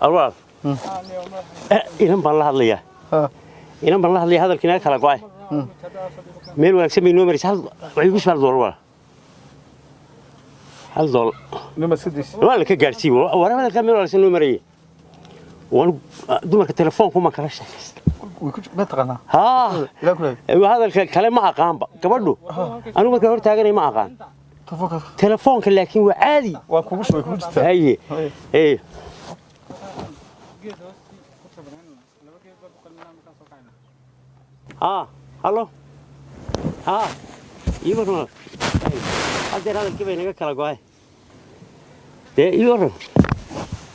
Alwaal inan baan la hadlayaa. Inan baan la hadlaya, hadalkii naga kala go'ay. Meel wanaagsan bay noo maraysa. Hal waxay igu shubaa $1 walaal. $1. Nima sidiis. Waa la ka gaarsiiye war hadalkaa meel wanaagsan noo marayay. Waan dumarka telefoonku ma kala sheekaysta. Way ku ma taqaanaa? Haa. Ilaa ku leeyahay. Hadalka kale ma aqaanba gabadhu. Anigu markaan hor taaganay ma aqaan telefoonka. Telefoonka laakiin waa caadi. Waa kugu shubay, kugu jirtaa. Haye ee haa, hallo, haa, ii waran. Haddeer hadalkii bay naga kala go'ay. Dee ii waran.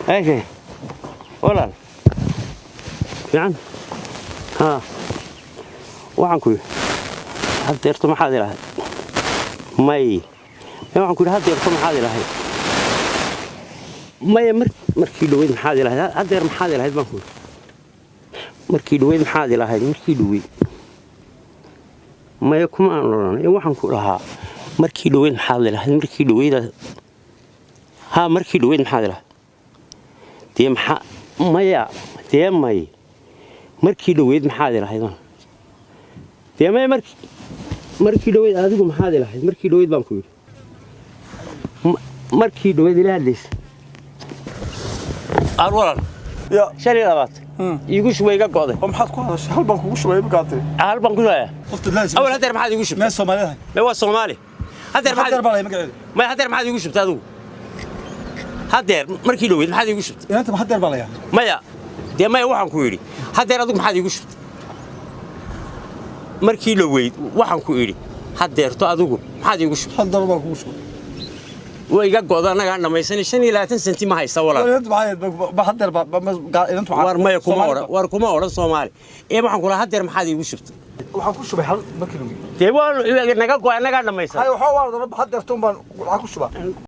Haye walaal fiican. Haa, waxaan ku yidhi haddeerto maxaad ilahay? May, waxaan ku yidhi haddeerto maxaad ilahay? Maya, markii dhaweyd maxaad ilahayd? Haddeer maxaad ilahayd baan ku yidhi. Markii dhaweyd maxaad ilahayd? Markii dhaweyd maya kuma aan odhan. Waxaan ku dhahaa markii dhaweyd maxaad ilahayd? Markii dhaweyd, haa, markii dhaweyd maxaad ilahayd? Dee maxaa? Maya, dee may, markii dhaweyd maxaad ilahayd? Dee maya, markii dhaweyd adigu maxaad ilahayd? Markii dhaweyd baan ku yidhi. Markii dhaweyd ila hadlaysa aan walaal. Ya. 25 iigu shubay, iga go'day. Oo maxaad ku hadashay? Hal baan kugu shubay imika aad tiri. Hal baan ku shubaya. Qofta laazim. Awal haddeer maxaad iigu shubtay? Meel Soomaaliyeed. May, waa Soomaali. Haddeer maxaad maxaad baa lay magaceedu? May, haddeer maxaad iigu shubtay adigu? Haddeer markii dhaweyd maxaad iigu shubtay? Inanta maxaad baa layaa? Maya, dee maya, waxaan ku yidhi haddeer adigu maxaad iigu shubtay markii dhaweyd? Waxaan ku idhi haddeerto adigu maxaad iigu shubtay? $1 baan kugu shubay. Way iga go'da, annagaan dhammaysanay. 25 senti ma haysta walaal. Inanta maxaad ba haddeer ba inanta War maya, kuma odhan. War kuma odhan Soomaali ee waxaan ku lahaa haddeer maxaad iigu shubtay? Waxaan ku shubay hal markii dhaweyd. Dee waa naga go'ay, annagaan dhammaysan. Hay, waxa waa haddeertoon baan waxaan ku shubaa.